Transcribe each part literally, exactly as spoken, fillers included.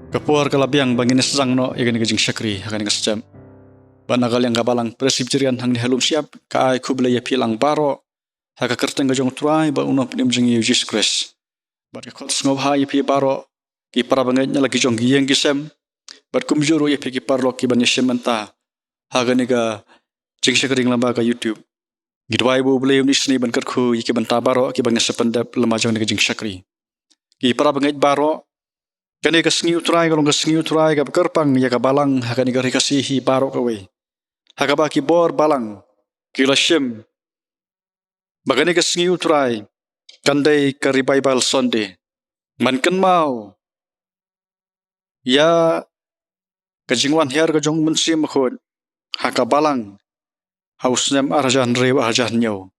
Ka por ka la biang ba ngin sdang noh ïa kane ka jingshakri ha kane ka step. Bad na ka liang ka Balang Presbyterian hangne ha Lumshyiap ka ai khublei ïa phi lang baroh ha ka kyrteng ka jong U Trai bad U Nongpynim jong ngi U Jisu Khrist. Bad ka khot sngewbha ïa phi baroh ki para bangeit na la ki jong ki ïing ki sem. Bad kumjuh ruh ïa phi ki paralok ki ban ïashim bynta ha kane ka jingshakri lyngba ka YouTube. Ngi duwai ba U Blei un isynei ban kyrkhu ïa ki bynta baroh ki ban ïa sa pyndep lyngba jong kane ka jingshakri. Ki para bangeit baroh, kane ka sngi U Trai ka long ka sngi U Trai kaba kyrpang ïa ka Balang ha kane ka Ri Khasi hi baroh kawei. Ha kaba ki bor Balang ki la shim ba kane ka sngi U Trai kan dei ka Revival Sunday. Ban kynmaw ïa ka jingwan hiar ka jong U Mynsiem Bakhuid ha ka Balang ha u snem ar hajar hynriew ar hajar hynñiew.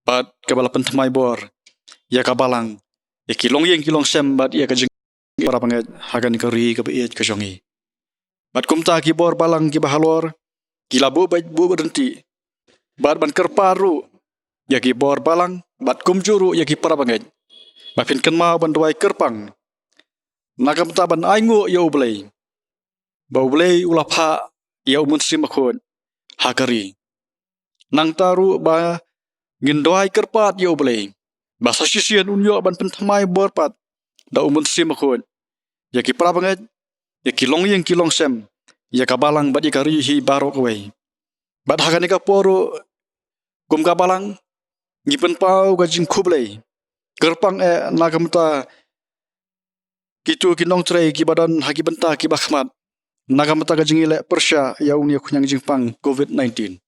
Bad kaba la pynthymmai bor ïa ka Balang, ïa ki longïing ki longsem bad ïa ka jing para bangeit ha kane ka ri kaba ïeit ka jong ngi. Bad kumta ki bor Balang kiba halor ki la buh beit buh ryntih. Bad ban kyrpad ruh ïa ki bor Balang bad kumjuh ruh ïa ki para bangeit ba phin kynmaw ban duwai kyrpang na ka bynta ban ainguh ïa U Blei, ba U Blei u la phah ïa U Mynsiem Bakhuid ha ka ri. Nangta ruh ba ngin duwai kyrpad ïa U Blei ba sa shisien un ïoh ban pynthymmai bor pat da U Mynsiem Bakhuid ïa ki para bangeit, ïa ki longïing ki longsem, ïa ka Balang bad ïa ka ri hi baroh kawei. Bad ha kane ka por ruh kum ka Balang ngi pynpaw ka jingkhublei kyrpang eh na ka bynta kito ki nongtrei kiba don ha ki bynta kiba khmat na ka bynta ka jingïaleh pyrshah ïa une u khñiang jingpang covid nineteen.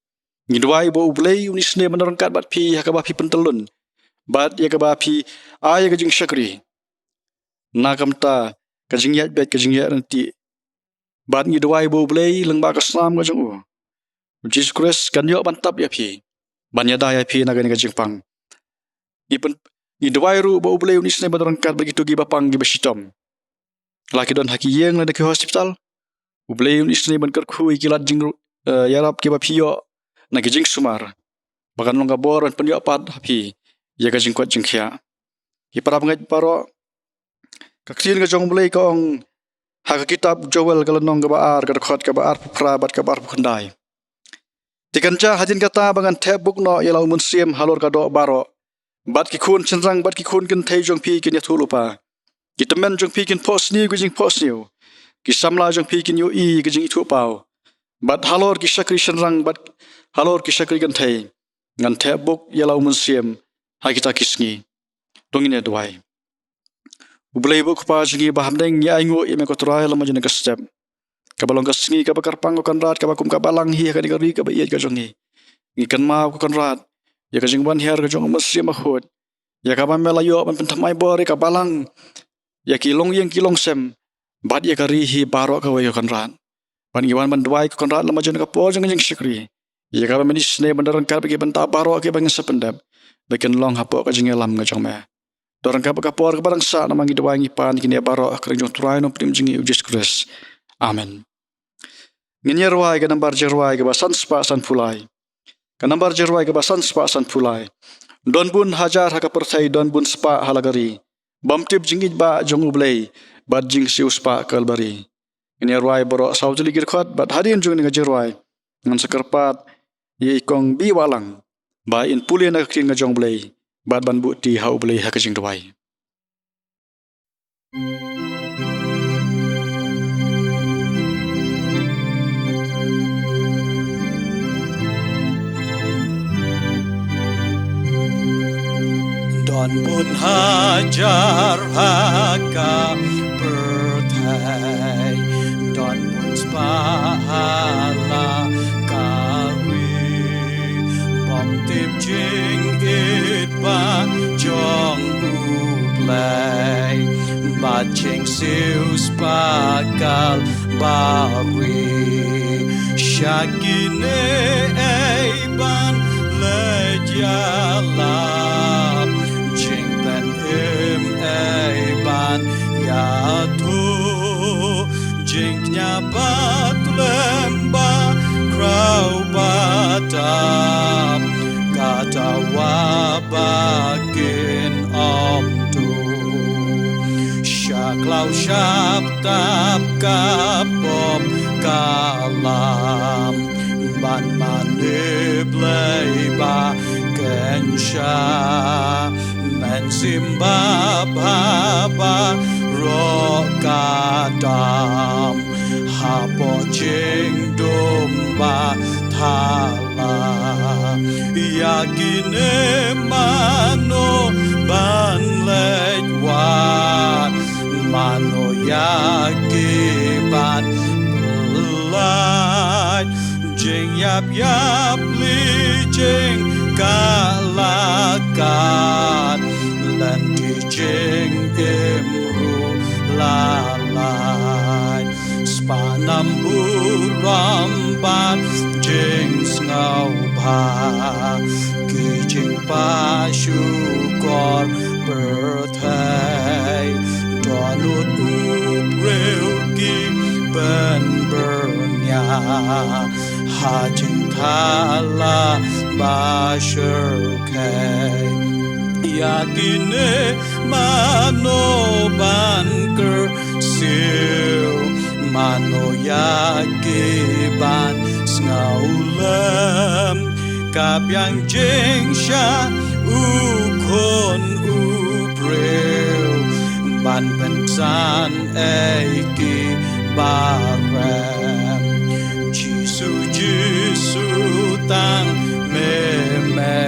Ngi duwai ba U Blei un isynei ban don ryngkat bad phi ha kaba phi pyntyllun bad ïa kaba phi ai ïa ka jingshakri na ka bynta ka jingïaid beit ka jingïaid ryntih. Bad ngi duwai ba U Blei lyngba ka snam ka jong u, U Jisu Khrist kan ïoh ban tap ïa phi, ban ïada ïa phi na kane ka jingpang. Ngi pyn-, ngi duwai ruh ba U Blei un isynei ban don ryngkat bad kito kiba pang kiba shitom, la ki don ha ki ïing lane ki hospital. U Blei un isynei ban kyrkhu ïa ki lad jing, eh, ïarap kiba phi ïoh na ki jingsumar, ba kan long ka bor ban pynïoh pat ha phi ïa ka jingkoit jingkhiah. Ki para bangeit baroh, ka ktien ka jong U Blei ka ong ha ka kitab Joel ka lynnong kaba ar, ka dkhot kaba arphew phra bad kaba arphew khyndai: Te kan jia hadien kata ba ngan thep buk noh ïa la u mynsiem halor ka doh baroh, bad ki khun shynrang bad ki khun kynthei jong phi kin ïathuhlypa, ki tymmen jong phi kin phohsniew ki jingphohsniew, ki samla jong phi kin ïohi ki jingithuhpaw, bad halor ki shakri shynrang bad halor ki shakri kynthei ngan thep buk ïa la u mynsiem ha kita ki sngi. To ngin ïa duwai. U Blei bad U Kpa jong ngi ba ha bneng, ngi ainguh ïa me ko Trai lem ha kane ka step, kaba long ka sngi kaba kyrpang ko Kynrad, kaba kum ka Balang hi ha kane ka ri kaba ïeit ka jong ngi. Ngi kynmaw ko Kynrad ïa ka jingwan hiar ka jong u Mynsiem Bakhuid, ïa kaba me la ïoh ban pynthymmai bor ïa ka Balang, ïa ki longïing ki longsem, bad ïa ka ri hi baroh kawei ko Kynrad. Bad ngi wan ban duwai ko Kynrad lem ha kane ka por jong ka jingshakri, ïa kaba men isynei ban don ryngkat bad ki bynta baroh kiba ngin sa pyndep, ba kin long hapoh ka jingïalam ka jong me. Don ryngkat bad ka por kaba dang sah, namar ngi duwai ngi pan kine baroh ha kyrteng jong U Trai Nongpynim jong ngi U Jisu Khrist. Amen. Ngin ïa rwai ka nambar jingrwai kaba san spah sanphew lai. Ka nambar jingrwai kaba san spah sanphew lai. Don bun hajar ha ka pyrthei, don bun spah ha la ka ri, bym tip jingïeit ba jong U Blei bad jingsiewspah Kalbari. Ngin ïa rwai baroh saw tylli ki dkhot, bad hadien jong kane ka jingrwai ngan sa kyrpad ïa i Kong Bih Wahlang ba in pule na ka ktien ka jong U Blei, bad ban buh kti ha U Blei ha ka jingduwai. Don bun hajar ha ka pyrthei, don bun spah ha la ka ri, bym tip jingïeit ba jong U Blei bad jingsiewspah Kalbari. Sha kine ei ban leit ïalap, jingpynim ei ban ïathuh, jingkñia bad lem ba khraw ba dap, kata wa ba kin ym tuh. Sha Klaw shap tap ka pop ka lam, ban mane Blei ba ken sha, men sim ba ba ba ro ka dam, ha po jing dum ba thala. Ïa kine mano ban leit wad, mano ïa ki ban pynlait, jingïap ïap li jing ka la kat, lynti jing im ruh la lait. Spanam burom bad jingsngewbha, ki jingpashukor pyrthei. Dohnud u briew ki pynbyrngia, ha jingthala ba shyrkhei. Ïa kine mano ban kyrsiew, mano ïa ki ban sngewlem, ka biang jing sha u Khun u briew, ban pynksan ei ki barem. Jisu, Jisu, tang me me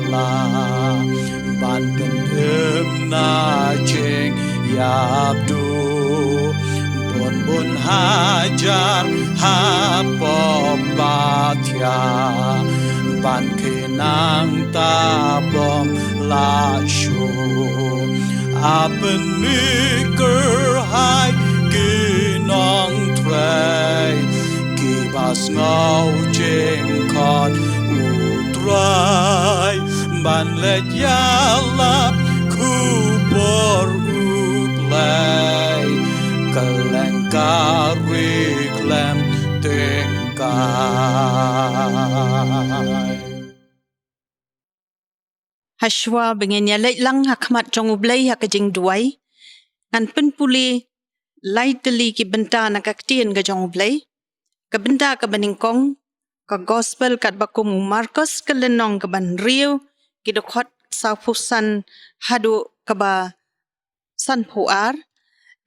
la ban pynim na jingïap duh. Bun bun hajar ha pop ba thiah, ban khie nangta bym lah shuh. A pynmih kyrhai ki nongtrei, kiba sngew jingkhot U Trai, ban leit ïalap khubor U Blei, kylleng ka ri khlem tyngkai. Hashwa ba ngin ïa leit lang ha khmat jong U Blei ha ka jingduwai, ngan pynpule lai tylli ki bynta na ka ktien ka jong U Blei. Ka bynta kaba nyngkong, ka Gospel katba kum u Markos ka lynnong kaba hynriew, ki dkhot sawphew san haduh kaba sanphew ar.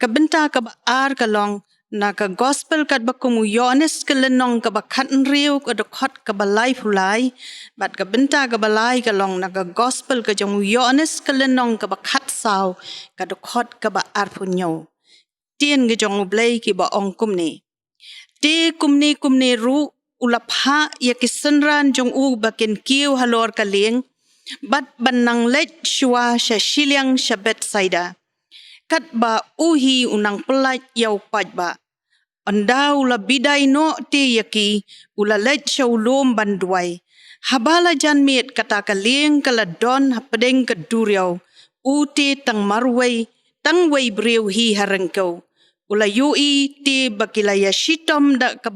Ka bynta kaba ar ka long na ka Gospel katba kum u Ïoannis ka lynnong kaba khathynriew, ka dkhot kaba laiphew lai. Bad ka bynta kaba lai ka long na ka Gospel ka jong u Ïoannis ka lynnong kaba khatsaw, ka dkhot kaba arphew hynñiew. Ktien ka jong U Blei kaba ong kumne: Te kumne kumne ruh u la phah ïa ki synran jong u ba kin kiew halor ka lieng, bad ban nang leit shuwa sha shiliang sha Bethsaida, katba u hi u nang pyllait ïa u paidbah. Ynda u la bidai noh te ïa ki, u la leit sha u lum ban duwai. Haba la jan miet, kata ka lieng ka la don hapdeng ka duriaw, u te tang marwei, tang wei briew hi ha ryngkew. U la ïohi te ba ki la ïashitom da ka,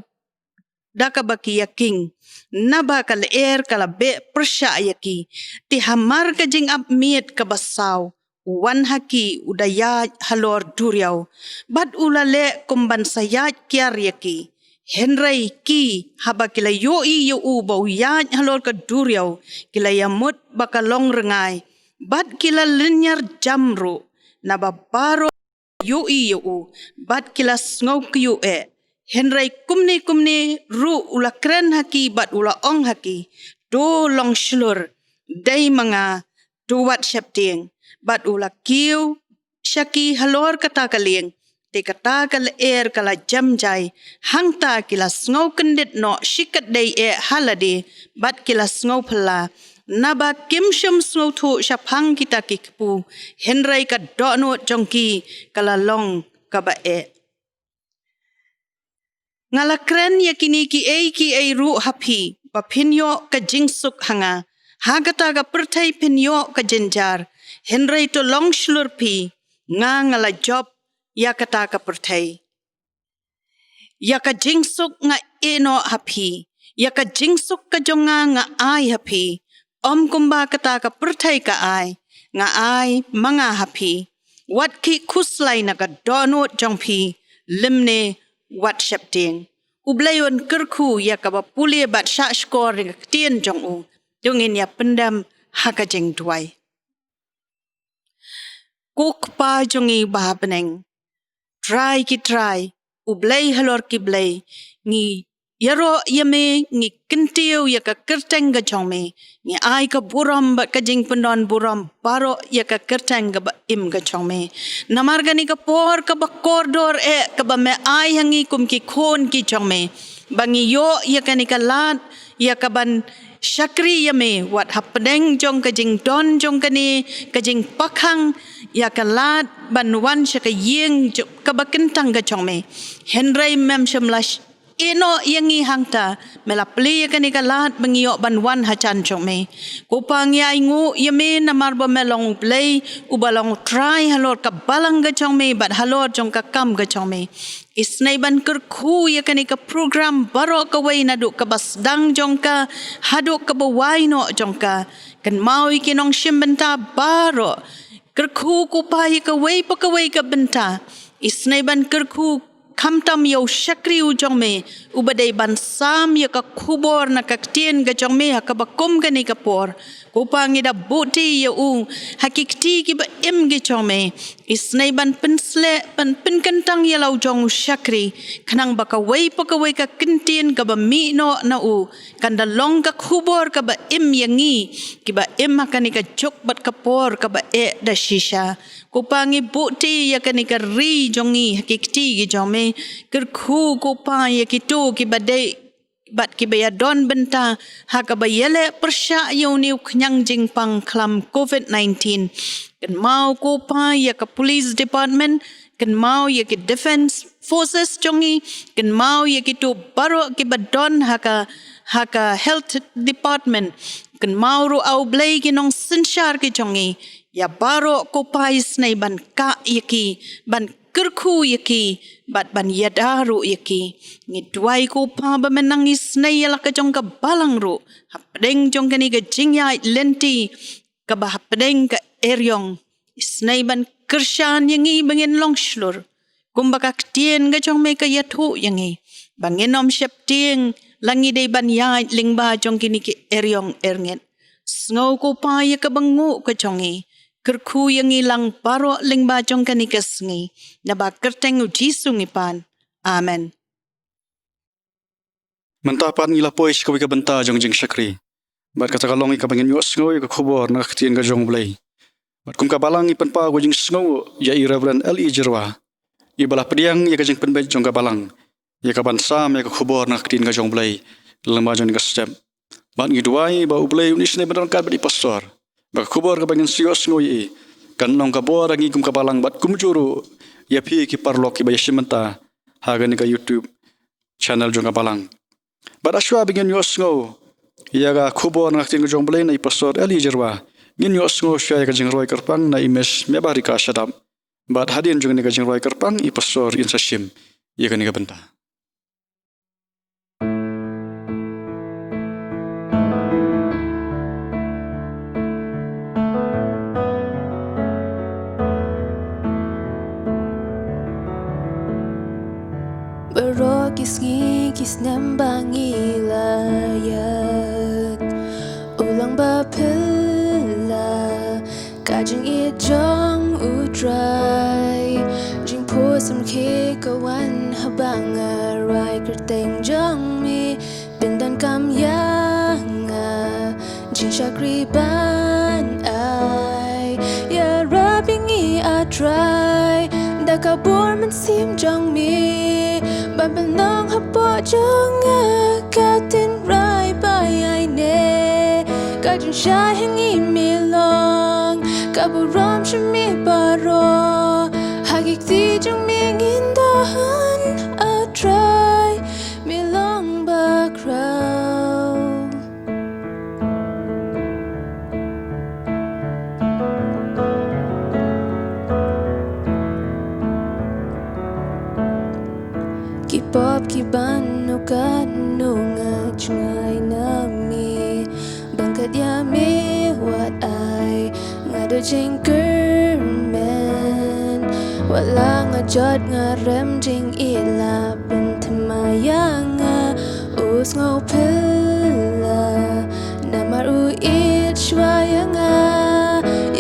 da kaba ki ïaking, naba ka lyer ka la beh pyrshah ïa ki. Te hamar ka jingap miet kaba saw, u wan ha ki, u da ïaid halor duriaw, bad u la leh kum ban sa ïaid kiar ïa ki. Hynrei ki, haba ki la ïohi ïa u ba u ïaid halor ka duriaw, ki la ïamut ba ka long rngai, bad ki la lynñiar jam ruh, naba baroh ïohi ïa u, bad ki la sngew kyiuh eh. Hynrei kumne kumne ruh u la kren ha ki bad u la ong ha ki: To long shlur, dei ma nga, to wat sheptieng. Bad u la kiew sha ki halor kata ka lieng. Te kata ka lyer ka la jem jai, hangta ki la sngew kyndit noh shikatdei eh ha lade, bad ki la sngew phylla, naba kim shym sngewthuh shaphang kita ki kpu, hynrei ka dohnud jong ki ka la long kaba eh. Nga la kren ïa kine kiei kiei ruh ha phi, ba phin ïoh ka jingsuk ha nga. Ha kata ka pyrthei phin ïoh ka jynjar, hynrei to long shlur phi, nga nga la jop ïa kata ka pyrthei. Ïa ka jingsuk nga ïeh noh ha phi, ïa ka jingsuk ka jong nga nga ai ha phi, ym kumba kata ka pyrthei ka ai, nga ai ma nga ha phi. Wat khih khuslai na ka dohnud jong phi, lymne wat sheptieng. U Blei un kyrkhu ïa kaba pule bad shahshkor ïa ka ktien jong u. To ngin ïa pyndem ha ka jingduwai. Ko Kpa jong ngi ba ha bneng, Trai ki trai, U Blei halor ki blei, ngi ïaroh ïa me, ngi kyntiew ïa ka kyrteng ka jong me, ngi ai ka burom bad ka jingpyndonkam burom baroh ïa ka kyrteng kaba im ka jong me. Namar kane ka por kaba kordor eh kaba me ai ha ngi kum ki khun ki jong me, ba ngi ïoh ïa kane ka lad ïa kaban shakri ïa me, wat hapdeng jong ka jingdon jong kane ka jingpakhang ïa ka lad ban wan sha ka ïing jo-, kaba kyntang ka jong me. Hynrei mem shym la sh-, ïehnoh ïa ngi hangta, me la plie ïa kane ka lad ba ngi ïoh ban wan ha jan jong me. Ko Pa, ngi ainguh ïa me namar ba me long U Blei uba long Trai halor ka balang ka jong me bad halor jong ka kam ka jong me. Isynei ban kyrkhu ïa kane ka program baroh kawei naduh kaba sdang jong ka haduh kaba wai noh jong ka. Kynmaw ïa ki nongshim bynta baroh. Kyrkhu ko Pa ïa kawei pa kawei ka bynta. Isynei ban kyrkhu khamtam ïa u shakri u jong me uba dei ban sam ïa ka khubor na ka ktien ka jong me ha kaba kum kane ka por. Ko Pa, ngi da buhti ïa u ha ki kti kiba im ki jong me. Isynei ban pynsleh, ban pynkyntang ïa la u jong u shakri, khnang ba kawei pa kawei ka ktien kaba mih noh na u kan da long ka khubor kaba im ïa ngi kiba im ha kane ka juk bad ka por kaba eh da shisha. Ko Pa, ngi buhti ïa kane ka ri jong ngi ha ki kti ki jong me. Kyrkhu ko Pa ïa kito kiba dei bad kiba ïadon bynta ha kaba ïaleh pyrshah ïa une u khñiang jingpang khlam covid nineteen. Kynmaw ko Pa ïa ka police department, kynmaw ïa ki defense forces jong ngi, kynmaw ïa kito baroh kiba don ha ka, ha ka health department. Kynmaw ruh, A U Blei, ki nongsynshar ki jong ngi. Ïa baroh ko Pa isynei ban kah ïa ki, ban kyrkhu ïa ki bad ban ïada ruh ïa ki. Ngi duwai ko Pa ba men nang isynei ïa la ka jong ka balang ruh hapdeng jong kane ka jingïaid lynti kaba hapdeng ka eriong. Isynei ban kyrshan ïa ngi ba ngin long shlur kumba ka ktien ka jong me ka ïathuh ïa ngi, ba ngin ym sheptieng la ngi dei ban ïaid lyngba jong kine ki eriong erngit. Sngew ko Pa ïa kaba nguh ka jong ngi. Kyrkhu ïa ngi lang baroh lyngba jong kane ka sngi. Naba kyrteng U Jisu ngi pan. Amen. Mynta pat ngi la poi sha kawei ka bynta jong jingshakri. Bad kata ka long ïa kaba ngin ïohsngew ïa ka khubor na ka ktien ka jong U Blei. Bad kum ka balang ngi pynpaw ka jingsngew ïa i Reverend L E Jyrwa, iba la pdiang ïa ka jingpynbeit jong ka balang ïa kaban sam ïa ka khubor na ka ktien ka jong U Blei lyngba jong ka step. Bad ngi duwai ba U Blei un isynei ban ryngkat bad i pastor, ba ka khubor kaba ngin sa ïohsngew ïa i kan long ka bor ha ngi kum ka balang bad kumjuh ruh ïa phi ki paralok kiba ïashim bynta ha kane ka YouTube channel jong ka balang. Bad shuwa ba ngin ïohsngew ïa ka khubor na ka ktien ka jong U Blei na i pastor L E Jyrwa, ngin ïohsngew shuwa ïa ka jingrwai kyrpang na i Miss Mebarika Shadap. Bad hadien jong kane ka jingrwai kyrpang, i pastor in sa shim ïa kane ka bynta. Baroh ki sngi ki snem ba ngi la ïaid, u long ba phylla ka jingïeit jong U Trai. Jingphohsymkhie ka wan haba nga rai kyrteng jong me, pyndonkam ïa nga jingshakri ban ai. Ïarap ïa ngi, A Trai, da ka bor mynsiem jong me ban pynlong hapoh jong nga ka tynrai ba ïaineh. Ka jingshai ha ngi me long, ka burom sha me baroh. Ha ki kti jong me ngin don, A Trai, me long bakhraw. Ki pop kiba nukatno nga jngai na me, ban kat ïa me wat ai nga duh jingkyrmen. Wat la nga jot nga rem jingïeit la pynthymmai ïa nga, u sngewphylla. Namar u ïeit shuwa ïa nga,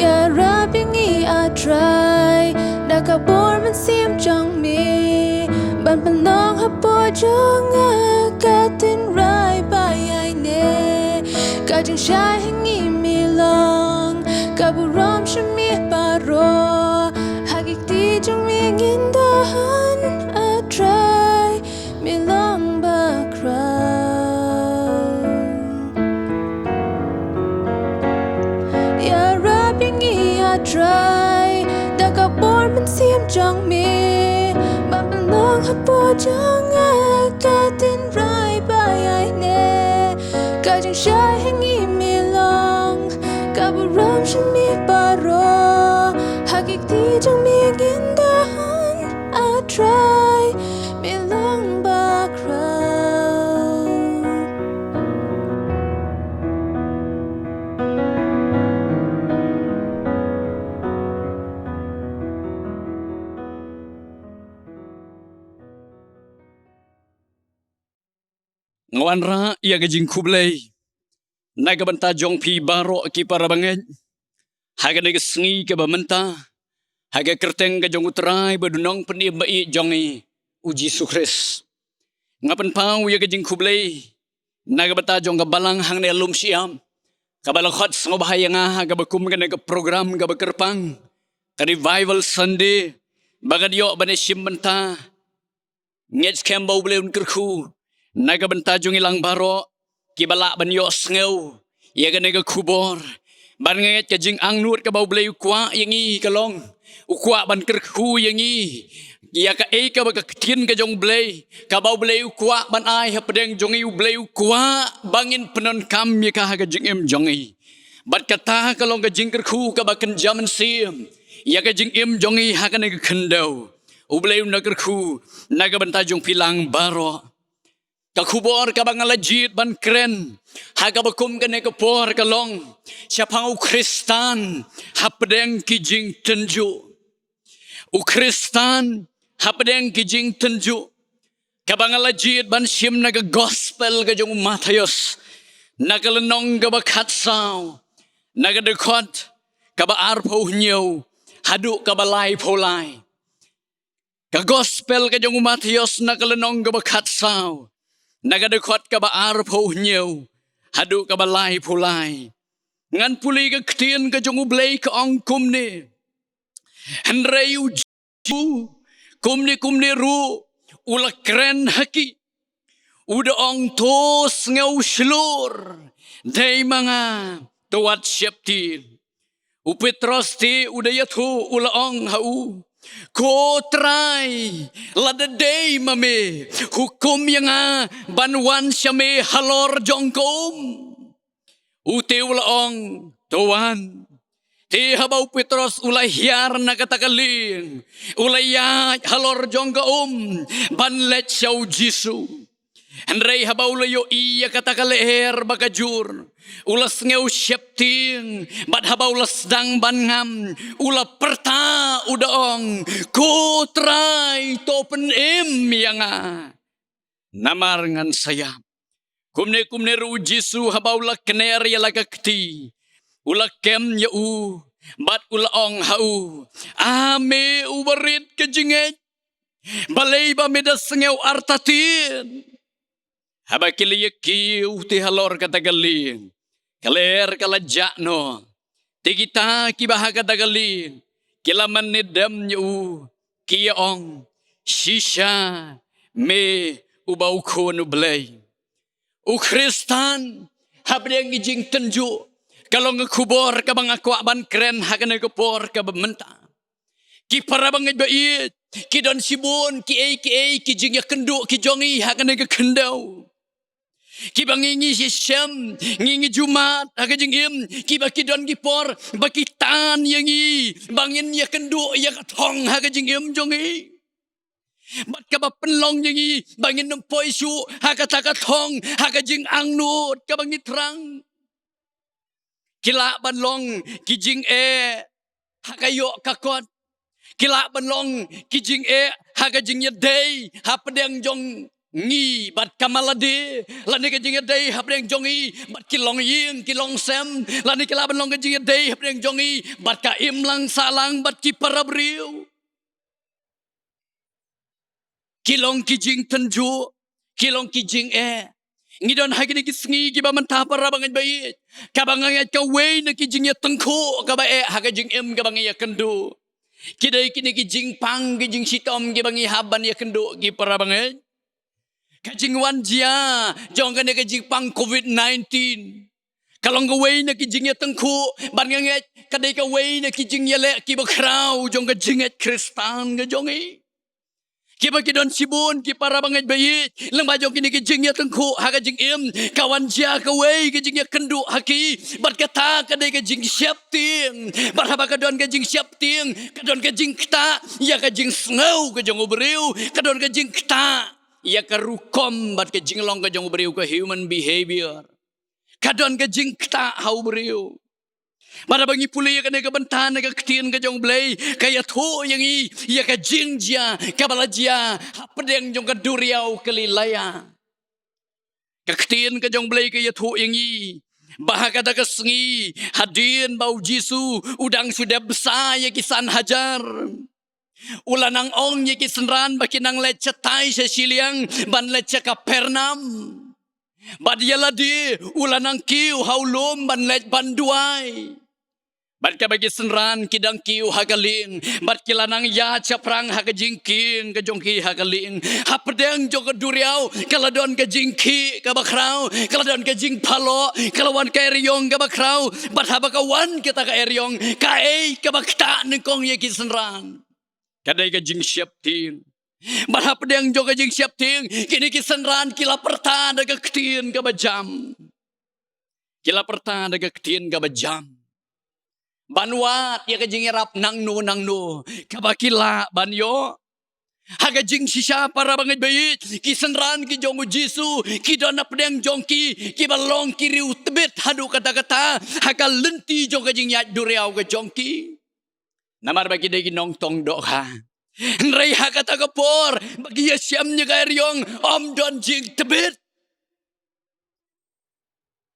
ïarap ïa ngi A Trai. Da ka bor mynsiem jong me, ban pynlong hapoh jong nga ka tynrai ba ïaineh. Ka jingshai ha ngi me long, ka burom sha me baroh. Ha ki kti jong me ngin don, A Trai, me long bakhraw. Ïarap ïa ngi A Trai, da ka bor mynsiem jong me, ban pynlong hapoh jong nga ka tynrai ba ïaineh. Ka jingshai ha ngi me long, ka burom sha me baroh. Ha ki kti jong me ngin don, A Trai, me long bakhraw. Nga wanrah ïa ka jingkhublei na ka bynta jong phi baroh ki para bangeit ha kane ka sngi kaba mynta, ha ka kyrteng ka jong U Trai bad U Nongpynim ba ïeit jong ngi, U Jisu Khrist. Nga pynpaw ïa ka jingkhublei na ka bynta jong ka balang hangne ha Lumshyiap, kaba la khot sngewbha ïa nga ha kaba kum kane ka program kaba kyrpang, ka Revival Sunday, ba ngan ïoh ban ïashim bynta. Ngeit skhem ba U Blei un kyrkhu na ka bynta jong ngi lang baroh kiba lah ban ïohsngew ïa kane ka khubor. Bad nga ngeit ka jingangnud kaba U Blei u kwah ïa ngi ka long, u kwah ban kyrkhu ïa ngi ïa kaei kaba ka ktien ka jong U Blei, kaba U Blei u kwah ban ai hapdeng jong ngi. U Blei u kwah ba ngin pyndonkam ïa ka ha ka jingim jong ngi. Bad kata ka long ka jingkyrkhu kaba kynja mynsiem ïa ka jingim jong ngi ha kane ka khyndew. U Blei un da kyrkhu na ka bynta jong phi lang baroh. Ka khubor kaba nga la jied ban kren ha kaba kum kane ka por ka long shaphang u Khristan hapdeng ki jingtynjuh. U Khristan hapdeng ki jingtynjuh, kaba nga la jied ban shim na ka Gospel ka jong u Mathaios, na ka lynnong kaba khatsaw, na ka dkhot kaba arphew hynñiew haduh kaba laiphew lai. Ka Gospel ka jong u Mathaios na ka lynnong kaba khatsaw, na ka dkhot kaba arphew hynñiew haduh kaba laiphew lai. Ngan pule ka ktien ka jong U Blei, ka ong kumne: Hynrei u Jisu kumne kumne ruh u la kren ha ki, u da ong: To sngew shlur, dei ma nga, to wat sheptieng. U Petros te u da ïathuh, u la ong ha u: Ko Trai, lada dei ma me, hukum ïa nga ban wan sha me halor jong ka um. U te u la ong: To wan. Te haba u Petros u la hiar na kata ka lieng, u la ïaid halor jong ka um ban leit sha u Jisu. Hynrei haba u la ïohi ïa kata ka lyer ba ka jur, u la sngew sheptieng, bad haba u la sdang ban ngam, u la pyrta, u da ong: Ko Trai, to pynim ïa nga, namar ngan sa ïap. Kumne kumne ruh u Jisu, haba u la kner ïa la ka kti, u la kem ïa u bad u la ong ha u: A me uba rit ka jingngeit, balei ba me da sngew artatien? Haba ki la ïakiew te halor kata ka lieng, ka lyer ka la jah noh. Te kita kiba ha kata ka lieng ki la mynnin dem ïa u, ki ïa ong: Shisha me uba u Khun U Blei. U Khristan hapdeng ki jingtynjuh ka long ka khubor kaba nga kwah ban kren ha kane ka por kaba mynta. Ki para bangeit ba ïeit, ki don shibun kiei kiei ki jingïakynduh ki jong ngi ha kane ka khyndew, kiba ngi ngi shisha, ngi ngi ju mad ha ka jingim, kiba ki don ki por ba ki tan ïa ngi ba ngin ïakynduh ïa ka thong ha ka jingim jong ngi. Bad kaba pynlong ïa ngi ba ngin ym poi shuh ha kata ka thong ha ka jingangnud kaba ngi thrang. Ki lah ban long ki jingeh ha ka ïoh ka kot, Ki lah ban long ki jingeh ha ka jingïadei hapdeng jong ngi bad ka malade, lane ka jingïadei hapdeng jong ngi bad ki longïing ki longsem, lane ki lah ban long ka jingïadei hapdeng jong ngi bad ka imlang sahlang bad ki para briew. Ki long ki jingtynjuh, ki long ki jingeh. Ngi don ha kine ki sngi kiba mynta, para bangeit ba ïeit, kaba nga ngeit kawei na ki jingïatyngkhuh kaba eh ha ka jingim kaba ngi ïakynduh, ki dei kine ki jingpang ki jingshitom kiba ngi hap ban ïakynduh, ki para bangeit. Ka jingwan jia jong kane ka jingpang covid nineteen ka long kawei na ki jingïatyngkhuh, bad nga ngeit ka dei kawei na ki jingïaleh kiba khraw jong ka jingngeit Khristan ka jong ngi. Kiba ki don shibun, ki para bangeit ba ïeit, lyngba jong kine ki jingïatyngkhuh ha ka jingim, ka wan jia kawei ka jingïakynduh ha ki. Bad kata ka dei ka jingsheptieng. Bad haba ka don ka jingsheptieng, ka don ka jingktah ïa ka jingsngew ka jong u briew, ka don ka jingktah ïa ka rukom bad ka jinglong ka jong u briew, ka human behavior. Ka don ka jingktah ha u briew. Bad haba ngi pule ïa kane ka bynta na ka ktien ka jong u Blei, ka ïathuh ïa ngi ïa ka jingjia kaba la jia hapdeng jong ka duriaw Galilea. Ka ktien ka jong u Blei ka ïathuh ïa ngi ba ha kata ka sngi, hadien ba u Jisu u dang shu dep bsa ïa ki san hajar, u la nang ong ïa ki synran ba kin nang leit shatai sha shiliang ban leit sha Kapernaum. Bad ïa lade u la nang kiew ha u lum ban leit ban duwai. Bad kaba ki synran ki dang kiew ha ka lieng, bad ki la nang ïaid shaphrang ha ka jingkieng ka jong ki ha ka lieng, hapdeng jong ka duriaw ka la don ka jingkhih kaba khraw, ka la don ka jingphalok, ka la wan ka eriong kaba khraw. Bad haba ka wan kata ka eriong, kaei kaba ktah nyngkong ïa ki synran? Ka dei ka jingsheptieng. Bad hapdeng jong ka jingsheptieng, kine ki synran ki la pyrta da ka ktien kaba jam. Ki la pyrta da ka ktien kaba jam ban wad ïa ka jingïarap nangno nangno kaba ki lah ban ïoh. Ha ka jingshisha, para bangeit ba ïeit, ki synran ki jong u Jisu ki don hapdeng jong ki kiba long ki riewtbit haduh katta katta ha ka lynti jong ka jingïaid duriaw ka jong ki. Namar ba ki dei ki nongtong dohkha. Hynrei ha kata ka por ba ki ïashem ïa ka eriong, ym don jingtbit.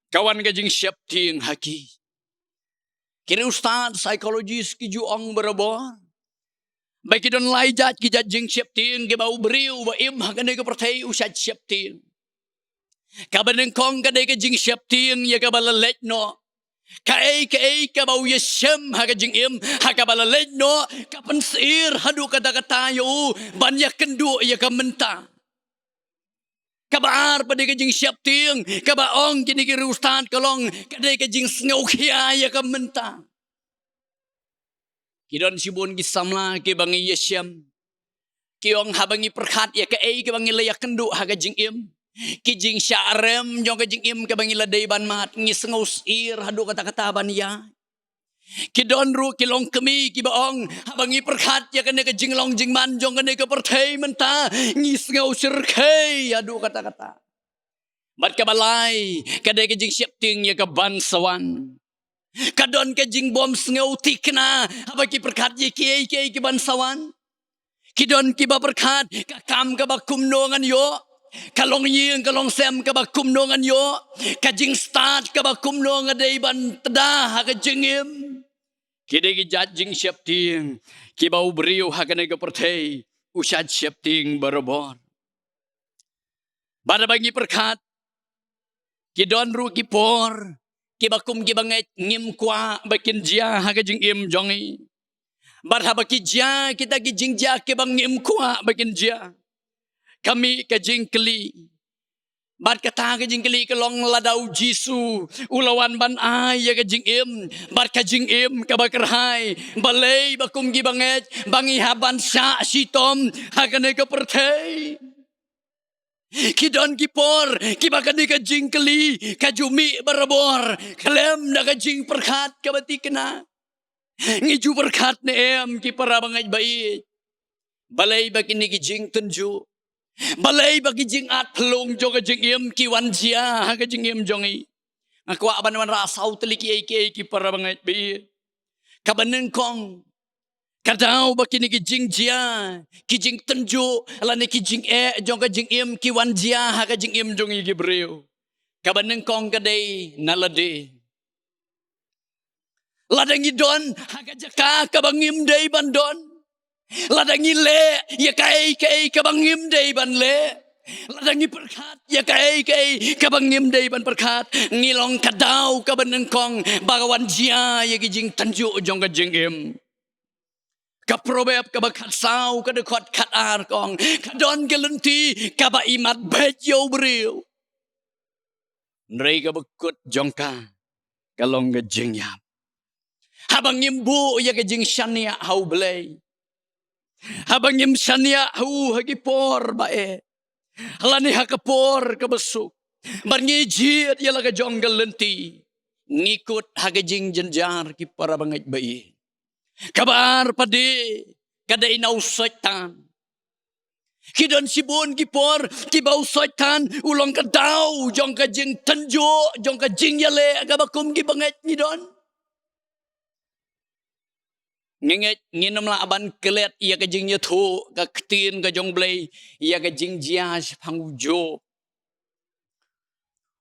Ka wan ka jingsheptieng ha ki. Ki riewstad psychologist ki ju ong barabor ba ki don lai jait ki jait jingsheptieng kiba u briew uba im ha kane ka pyrthei u shait sheptieng. Kaba nyngkong ka dei ka jingsheptieng ïa kaba la leit noh. Kaei kaei kaba u ïashem ha ka jingim, ha kaba la leit noh, ka pynsyier haduh katta katta ïa u ban ïakynduh ïa ka mynta. Kaba ar pat dei ka jingsheptieng kaba ong kine ki riewstad ka long ka dei ka jingsngewkhia ïa ka mynta. Ki don shibun ki samla kiba ngi ïashem, ki ong haba ngi pyrkhat ïa kaei kaba ngi la ïakynduh ha ka jingim, ki jingshah rem jong ka jingim kaba ngi la dei ban mad, ngi sngewsyier haduh katta katta ban ïaid. Ki don ruh ki longkmie kiba ong haba ngi pyrkhat ïa kane ka jinglong jingman jong kane ka pyrthei mynta, ngi sngewsyrkhei haduh katta katta. Bad kaba lai ka dei ka jingsheptieng ïa ka ban sa wan. Ka don ka jingbym sngewthikna haba ki pyrkhat ïa kiei kiei ki ban sa wan. Ki don kiba pyrkhat ka kam kaba kumno ngan ïoh, ka longïing ka longsem kaba kumno ngan ïoh, ka jingstad kaba kumno nga dei ban tda ha ka jingim. Ki dei ki jait jingsheptieng kiba u briew ha kane ka pyrthei u shait sheptieng barabor. Bad haba ngi pyrkhat, ki don ruh ki por kiba kum kiba ngeit ngim kwah ba kin jia ha ka jingim jong ngi. Bad haba ki jia kita ki jingjia kiba ngim kwah ba kin jia, ka mih ka jingkylli. Bad kata ka jingkylli ka long, lada u Jisu u la wan ban ai ïa ka jingim bad ka jingim kaba kyrhai, balei ba kum kiba ngeit ba ngi hap ban shah shitom ha kane ka pyrthei? Ki don ki por kiba kane ka jingkylli ka ju mih barabor khlem da ka jingpyrkhat kaba thikna. Ngi ju pyrkhat ne em, ki para bangeit ba ïeit, balei ba kine ki jingtynjuh, balei ba ki jingat phyllung jong ka jingim ki wan jia ha ka jingim jong ngi? Nga kwah ban wanrah saw tylli kiei kiei, ki para bangeit ba ïeit. Kaba nyngkong, Ka daw ba kine ki jingjia, ki jingtynjuh, lane ki jingeh jong ka jingim ki wan jia ha ka jingim jong ngi ki briew. Kaba nyngkong ka dei na lade. Lada ngi don ha ka jaka kaba ngim dei ban don, lada ngi leh ïa kaei kaei kaba ngim dei ban leh, lada ngi pyrkhat ïa kaei kaei kaba ngim dei ban pyrkhat, ngi long ka daw kaba nyngkong ba ka wan jia ïa ki jingtynjuh jong ka jingim. Ka Proverb kaba khatsaw, ka dkhot khatar ka ong, ka don ka lynti kaba imat beit ïa u briew, hynrei kaba kut jong ka ka long ka jingïap. Haba ngim buh ïa ka jingshaniah ha U Blei, haba ngim shaniah ha u ha ki por ba eh, lane ha ka por kaba suk, bad ngi jied ïa la ka jong ka lynti, ngi kut ha ka jingjynjar, ki para bangeit ba ïeit. Kaba ar pat de ka dei na u Soitan. Ki don shibun ki por kiba u Soitan u long ka daw jong ka jingtynjuh, jong ka jingïaleh kaba kum ki bangeit ngi don. Ngi ngeit ngin ym lah ban klet ïa ka jingïathuh ka ktien ka jong U Blei ïa ka jingjia shaphang u Job.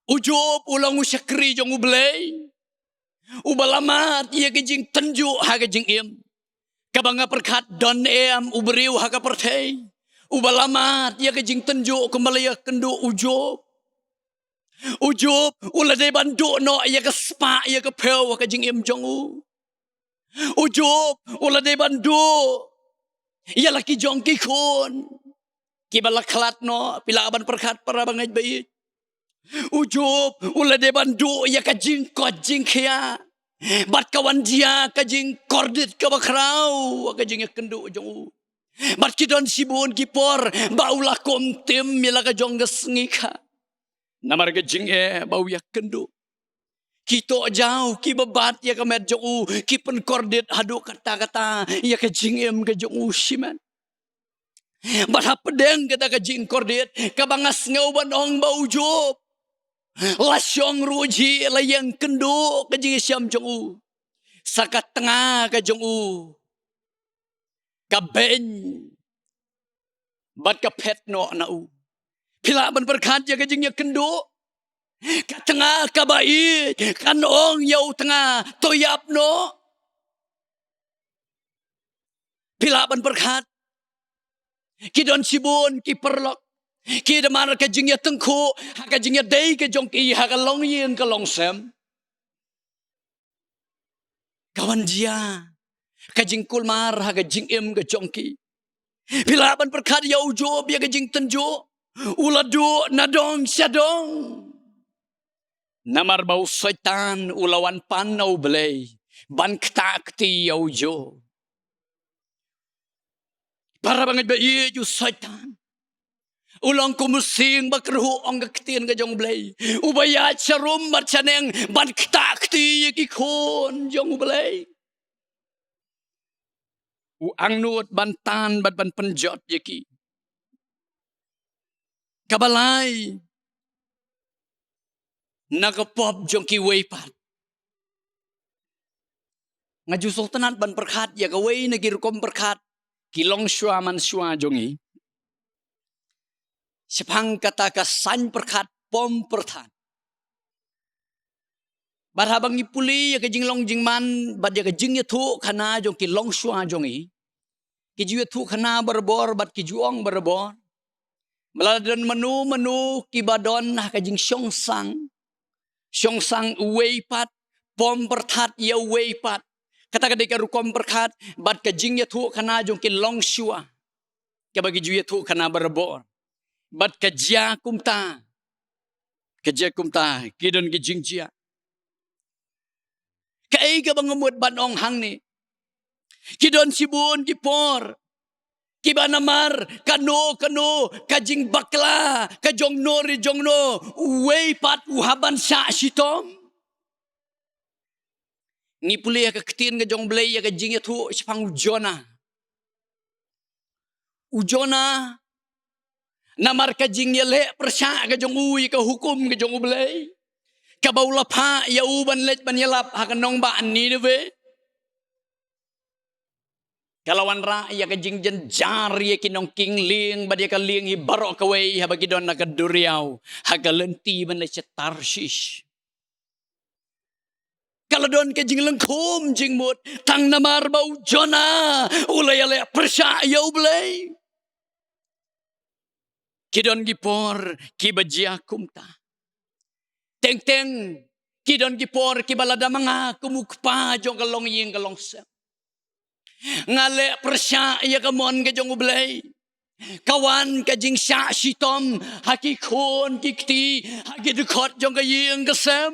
U Job u long u shakri jong U Blei, uba la mad ïa ka jingtynjuh ha ka jingim. Kaba nga pyrkhat, don em u briew ha ka pyrthei uba la mad ïa ka jingtynjuh kumba la ïakynduh u Job? U Job u la dei ban duh noh ïa ka spah ïa ka phew ha ka jingim jong u. U Job u la dei ban duh ïa la ki jong ki khun kiba la khlad noh. Phi lah ban pyrkhat, para bangeit ba ïeit. U Job u la dei ban duh ïa ka jingkoit jingkhiah, bad ka wan jia ka jingkordit kaba khraw ha ka jingïakynduh jong u. Bad ki don shibun ki por ba u la kum tim ïa la ka jong ka sngi kha. Namar ka jingeh ba u ïakynduh. Ki tohjaw kiba bat ïa ka met jong u ki pynkordit haduh katta katta ïa ka jingim ka jong u shimet. Bad hapdeng kata ka jingkordit, kaba nga sngew ban ong ba u Job la shong ruh jhi, la ïeng kynduh ka jingshem jong u, sa ka tnga ka jong u ka beiñ bad ka phet noh na u. Phi lah ban pyrkhat ïa ka jingïakynduh. Ka tnga kaba ïeit kan ong ïa u tnga, to ïap noh. Phi lah ban pyrkhat. Ki don shibun ki paralok ki da mar ka jingïatyngkhuh ha ka jingïadei ka jong ki ha ka longïing ka longsem. Ka wan jia ka jingkulmar ha ka jingim ka jong ki. Phi lah ban pyrkhat ïa u Job, ïa ka jingtynjuh. U la duh na dong sha dong. Namar ba u Soitan u la wan pan na U Blei ban ktah kti ïa u Job. Para bangeit ba ïeit, u Soitan u long kum u sying ba kyrhuh, ong ka ktien ka jong U Blei, uba ïaid sharum bad shaneng ban ktah kti ïa ki khun jong U Blei. U angnud ban tan bad ban pynjot ïa ki. Kaba lai, na ka pop jong kiwei pat. Nga ju sngewtynnat ban pyrkhat ïa kawei na ki rukom pyrkhat ki longshuwa manshuwa jong ngi shaphang kata ka saiñ pyrkhat pom pyrthat. Bad haba ngi pule ïa ka jinglong jingman bad ïa ka jingïathuhkhana jong ki longshuwa jong ngi, ki ju ïathuhkhana barabor bad ki ju ong barabor. Ba la don mano mano kiba don ha ka jingshongsang, shongsang uwei pat, pom pyrthat ïa uwei pat. Kata ka dei ka rukom pyrkhat bad ka jingïathuhkhana jong ki longshuwa, kaba ki ju ïathuhkhana barabor. Bad ka jia kumta, ka jia kumta, ki don ki jingjia. Kaei kaba nga mut ban ong hangne? Ki don shibun ki por kiba namar kano kano ka jingbakla ka jong no re jong no, uwei pat u hap ban shah shitom. Ngi pule ïa ka ktien ka jong U Blei ïa ka jingïathuh shaphang u Jonah. U Jonah, namar ka jingïaleh pyrshah ka jong u ïa ka hukum ka jong U Blei, kaba u la phah ïa u ban leit ban ïalap ha ka nongbah Nineveh. Ka la wanrah ïa ka jingjynjar ïa ki nongkieng lieng bad ïa ka lieng hi baroh kawei haba ki don ha ka duriaw, ha ka lynti ban leit sha Tarshish. Ka la don ka jinglynkhum jingmut tang namar ba u Jonah u la ïaleh pyrshah ïa U Blei. Ki don ki por kiba jia kumta. Teng teng, ki don ki por kiba lada ma nga kum u kpa jong ka longïing ka longsem, nga leh pyrshah ïa ka mon ka jong U Blei, ka wan ka jingshah shitom ha ki khun ki kti, ha ki dkhot jong ka ïing ka sem.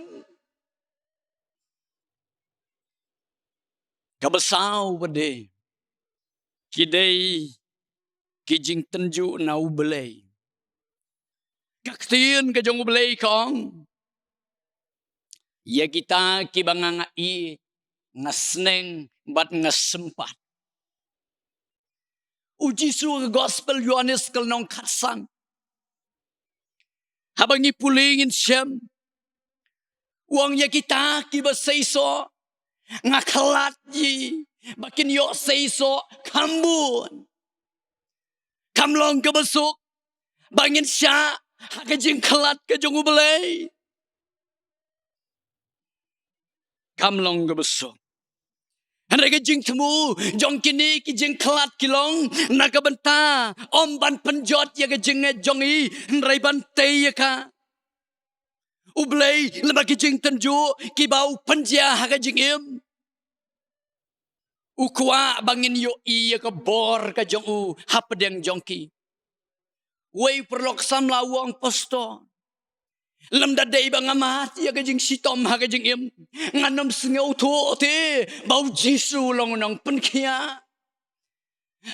Kaba saw pat de, ki dei ki jingtynjuh na U Blei. Ka ktien ka jong U Blei ka ong, ïa kita kiba nga, nga ïeit, nga sneng bad nga sympat. U Jisu ha ka Gospel Ïohannes ka lynnong khatsan, haba ngi pule ngin shem, u ong, ïa kita kiba seisoh nga khlad ïa ki ba kin ïoh seisoh kham bun. Kam long kaba suk ba ngin shah ha ka jingkhlad ka jong U Blei. Kam long kaba suk. Hynrei ka jingthmu jong kine ki jingkhlad ki long na ka bynta ym ban pynjot ïa ka jingngeit jong ngi, hynrei ban tei ïa ka. U Blei lyngba ki jingtynjuh kiba u pynjia ha ka jingim, u kwah ba ngin ïohi ïa ka bor ka jong u hapdeng jong ki. Wei u paralok samla u ong, pastor, lymda dei ba nga mad ïa ka jingshitom ha ka jingim, ngan ym sngewthuh te ba U Jisu u long u nongpynkhiah.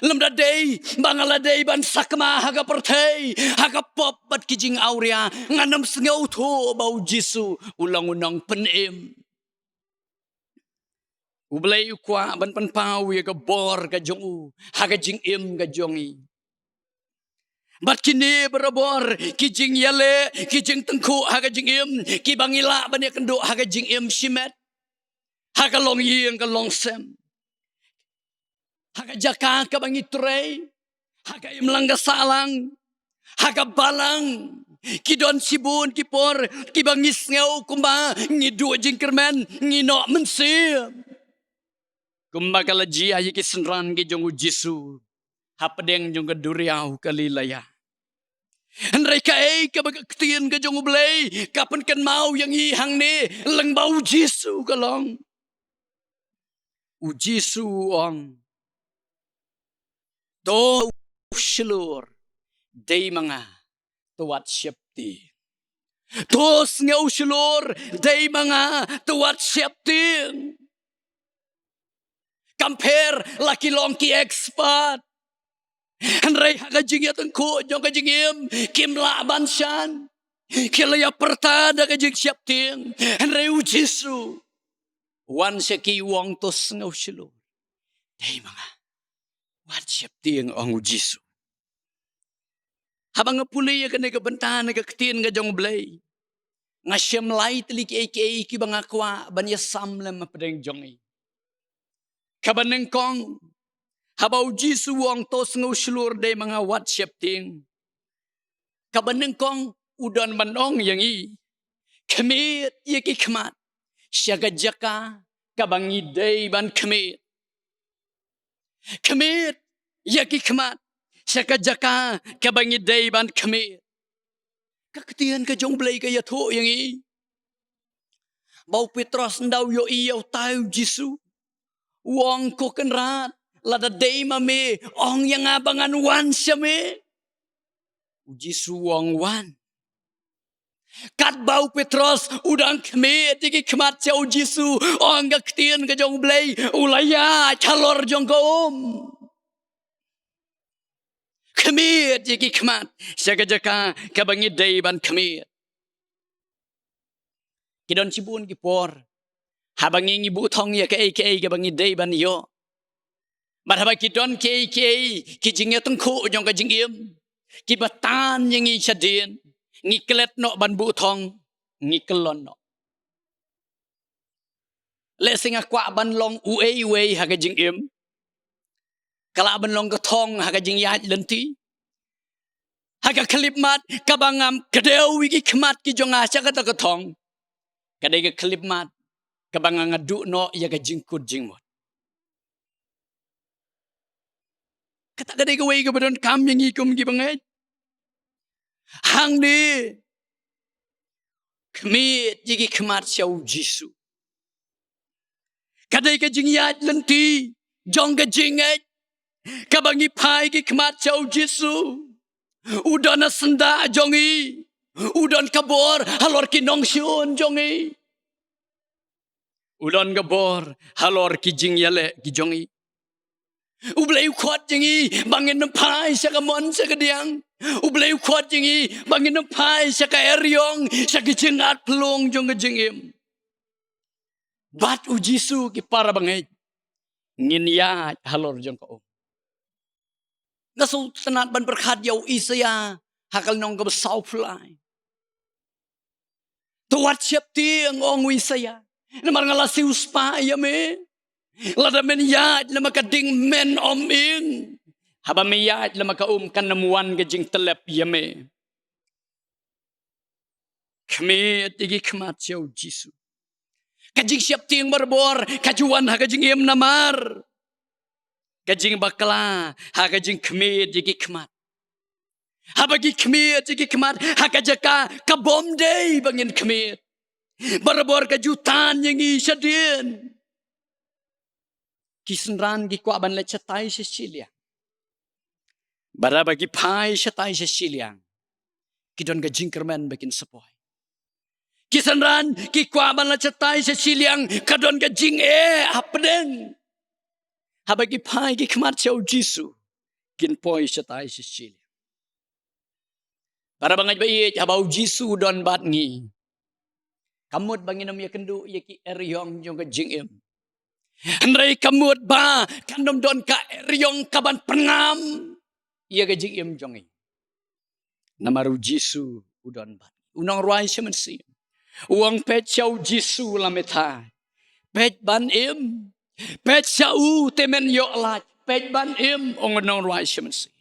Lymda dei ba nga la dei ban sakma ha ka pyrthei ha ka pop bad ki jingawria, ngan ym sngewthuh ba U Jisu u long u nongpynim. U Blei u kwah ban pynpaw ïa ka bor ka jong u ha ka jingim ka jong ngi. Bad kine barabor ki jingïaleh, ki jingtyngkhuh ha ka jingim, kiba ngi lah ban ïakynduh ha ka jingim shimet, ha ka longïing ka longsem, ha ka jaka kaba ngi trei, ha ka imlang ka sahlang, ha ka balang. Ki don shibun ki por kiba ngi sngew kumba ngi duh jingkyrmen, ngi noh mynsiem, kumba ka la jia ïa ki synran ki jong U Jisu hapdeng jong ka duriaw Galilea. Hynrei kaei kaba ka ktien ka jong U Blei ka pynkynmaw ïa ngi hangne lyngba U Jisu ka long, U Jisu u ong, to shlur, dei ma nga, to wat sheptieng. To sngew shlur, dei ma nga, to wat sheptieng. Kam pher la ki long ki expert, hynrei ha ka jingïatyngkhuh jong ka jingim kim lah ban shan. Ki la ïapyrta da ka jingsheptieng. Hynrei U Jisu u wan sha ki, u ong, to sngew shlur, dei ma nga, wat sheptieng, ong U Jisu. Haba nga pule ïa kane ka bynta na ka ktien ka jong U Blei, nga shem lai tylli kiei kiei kiba nga kwah ban ïasam lem hapdeng jong ngi. Kaba nyngkong, haba U Jisu u ong to sngew shlur, dei ma nga, wat sheptieng, kaba nyngkong u don ban ong ïa ngi, khmied ïa ki khmat sha ka jaka kaba ngi dei ban khmied. Khmied ïa ki khmat sha ka jaka kaba ngi dei ban khmied. Ka ktien ka jong U Blei ka ïathuh ïa ngi ba u Petros ynda u ïohi ïa utai U Jisu, u ong, ko Kynrad, lada dei ma me, ong ïa nga ba ngan wan sha me. U Jisu u ong, wan. Katba u Petros u dang khmied ïa ki khmat sha U Jisu, ong ka ktien ka jong U Blei, u la ïaid halor jong ka um. Khmied ïa ki khmat sha ka jaka kaba ngi dei ban khmied. Ki don shibun ki por haba ngi, ngi buh thong ïa kaei kaei kaba ngi dei ban ïoh, bad haba ki don kiei kiei ki jingïatyngkhuh jong ka jingim kiba tan ïa ngi shadien, ngi klet noh ban buh thong, ngi kyllon noh. Lehse nga kwah ban long uei uei ha ka jingim, ka lah ban long ka thong ha ka jingïaid lynti. Ha ka khyllipmat kaba ngam kdew ïa ki khmat ki jong nga sha kata ka thong, ka dei ka khyllipmat kaba nga nga duh noh ïa ka jingkut jingmut. Kata ka dei kawei kaba donkam ïa ngi kum ki bangeit. Hangne, khmied ïa ki khmat sha U Jisu. Ka dei ka jingïaid lynti jong ka jingngeit kaba ngi phai ki khmat sha U Jisu. U don ha syndah jong ngi. U don ka bor halor ki nongshun jong ngi. U don ka bor halor ki jingïaleh ki jong ngi. U Blei u khot ïa ngi ba ngin ym phai sha ka mon sha ka diang. U Blei u khot ïa ngi ba ngin ym phai sha ka eriong, sha ki jingat phlung jong ka jingim. Bad U Jisu, ki para bangeit, ngin ïaid halor jong ka um. Nga sngewtynnat ban pyrkhat ïa u Isaïah ha ka lynnong kaba sawphew lai. To wat sheptieng, ong u Isaïah, namar nga la siewspah ïa me. Lada men ïaid lem ha ka ding men ym ing. Haba me ïaid lem ha ka um kan ym wan ka jingtlep ïa me. Khmied ïa ki khmat sha U Jisu. Ka jingsheptieng barabor ka ju wan ha ka jingim namar ka jingbakla ha ka jingkhmied ïa ki khmat. Haba ngi khmied ïa ki khmat ha ka jaka ka bym dei ba ngin khmied, barabor ka ju tan ïa ngi shadien. Ki synran ki kwah ban leit shatai sha shiliang. Bad haba ki phai shatai sha shiliang, ki don ka jingkyrmen ba kin sa poi. Ki synran ki kwah ban leit shatai sha shiliang, ka don ka jingeh hapdeng. Haba ki phai ki khmat sha U Jisu, kin poi shatai sha shiliang. Para bangeit ba ïeit, haba U Jisu u don bad ngi, kam mut ba ngin ym ïakynduh ïa ki eriong jong ka jingim. Hynrei kam mut ba kan ym don ka eriong kaban pynngam ïa ka jingim jong ngi. Namar U Jisu u don bad ngi. U nongrwai sha mynsiem u ong, peit sha U Jisu la me thait. Peit ban im. Peit sha u te men ïoh lait. Peit ban im, ong u nongrwai sha mynsiem.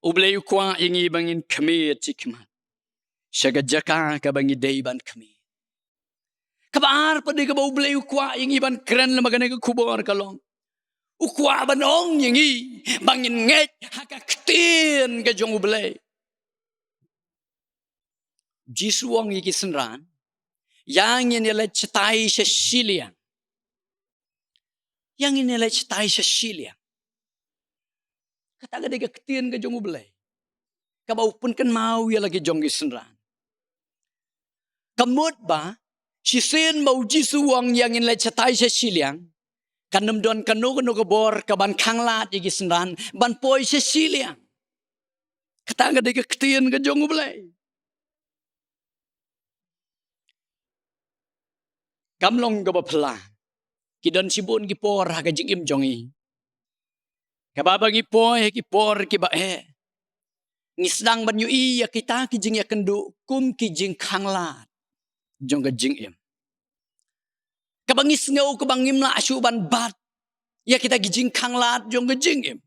U Blei u kwah ïa ngi ba ngin khmied shi khmat sha ka jaka kaba ngi dei ban khmied. Kaba ar pat de kaba U Blei u kwah ïa ngi ban kren lem ha kane ka khubor ka long, u kwah ban ong ïa ngi ba ngin ngeit ha ka ktien ka jong U Blei. Jisu u ong ïa ki synran, ïa ngin ïaleit shatai sha shiliang. Ïa ngin ïaleit shatai sha shiliang. Kata ka dei ka ktien ka jong U Blei kaba u pynkynmaw ïa la ki jong ki synran. Kam mut ba shisien ba U Jisu u ong ïa ngin leit shatai sha shiliang, kan ym don kano kano ka bor kaban khanglad ïa ki synran ban poi sha shiliang. Kata ka dei ka ktien ka jong U Blei. Kam long kaba phylla. Ki don shibun ki por ha ka jingim jong ngi kaba, ba ngi poi ha ki por kiba eh, ngi sdang ban ïohi ïa kita ki jingïakynduh kum ki jingkhanglad jong ka jingim. Kaba ngi sngew kaba ngim lah shuh ban bat ïa kita ki jingkhanglad jong ka jingim.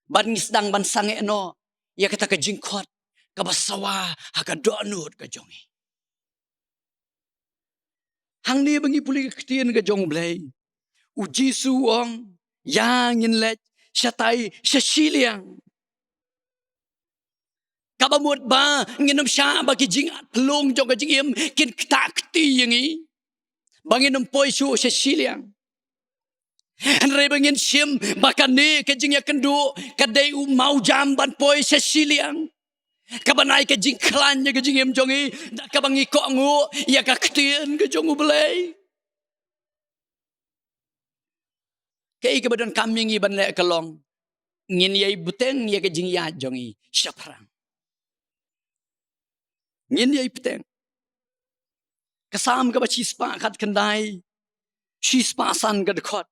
Bad ngi sdang ban sangeh noh ïa kata ka jingkhot kaba sawa ha ka dohnud ka jong ngi. Hangne ba ngi pule ka ktien ka jong U Blei, U Jisu u ong, ïa ngin leit shatai sha shiliang. Kaba mut ba ngin ym shah ba ki jingat phlung jong ka jingim kin ktah kti ïa ngi ba ngin ym poi shuh sha shiliang. Hynrei ba ngin shim ba kane ka jingïakynduh ka dei u mawjam ban poi sha shiliang, kaban ai ka jingkhlaiñ ïa ka jingim jong ngi da kaba ngi kohnguh ïa ka ktien ka jong U Blei. Kaei kaba donkam ïa ngi ban leh ka long, ngin ïai bteng ïa ka jingïaid jong ngi shaphrang. Ngin ïai bteng. Ka Salm kaba shispah khatkhyndai, shispah san ka dkhot,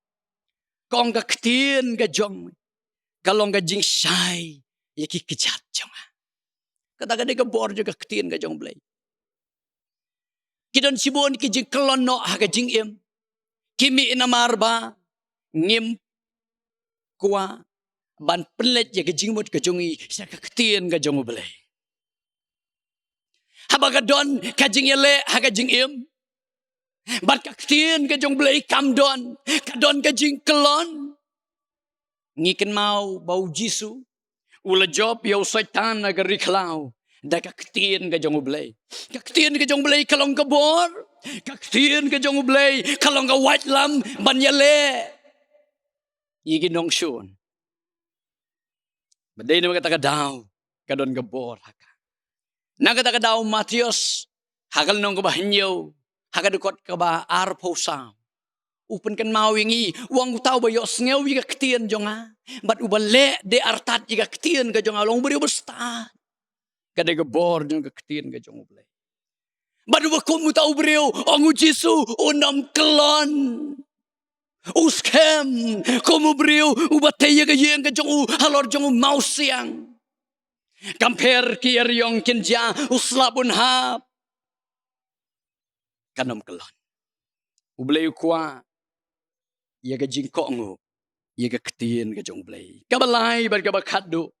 ka ong, ka ktien ka jong me ka long ka jingshai ïa ki kjat jong nga. Kata ka dei ka bor jong ka ktien ka jong U Blei. Ki don shibun ki jingkyllon noh ha ka jingim. Ki mih namar ba ngim kwah ban pynleit ïa ka jingmut ka jong ngi sha ka ktien ka jong U Blei. Haba ka don ka jingïaleh ha ka jingim bad ka ktien ka jong U Blei kam don, ka don ka jingkyllon. Ngi kynmaw ba U Jisu u la jop ïa u Soitan ha ka ri khlaw da ka ktien ka jong U Blei. Ka ktien ka jong U Blei ka long ka bor. Ka ktien ka jong U Blei ka long ka waitlam ban ïaleh ïa ki nongshun. Ba dei na kata ka daw ka don ka bor ha ka. Na kata ka daw Mathaios ha ka lynnong kaba hynñiew ha ka dkhot kaba arphew saw, u pynkynmaw ïa ngi, u ong, uta uba ïohsngew ïa ka ktien jong nga bad uba leh de artat ïa ka ktien ka jong nga u long u briew ba stad. Ka dei ka bor jong ka ktien ka jong U Blei. Bad uba kum uta u briew, ong U Jisu, un ym kyllon. U skhem kum u briew uba tei ïa ka ïing ka jong u halor jong u mawsiang. Kam pher ki eriong kin jia, u slap un hap. Kan ym kyllon. U Blei u kwah ïa ka jingkohnguh ïa ka ktien ka jong U Blei. Kaba lai bad kaba khatduh,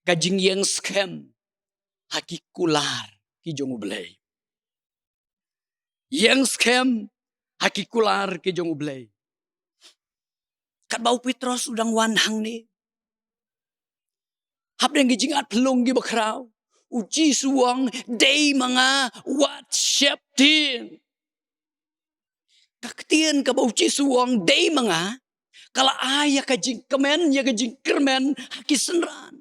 ka jingïeng skhem ha ki kular ki jong U Blei. Ïeng skhem ha ki kular ki jong U Blei. Katba u Petros u dang wan hangne, hapdeng ki jingat pynlong kiba khraw, U Jisu u ong, dei ma nga, wat sheptieng. Ka ktien kaba U Jisu u ong, dei ma nga, ka la ai ïa ka jingkmen, ïa ka jingkyrmen ha ki synran.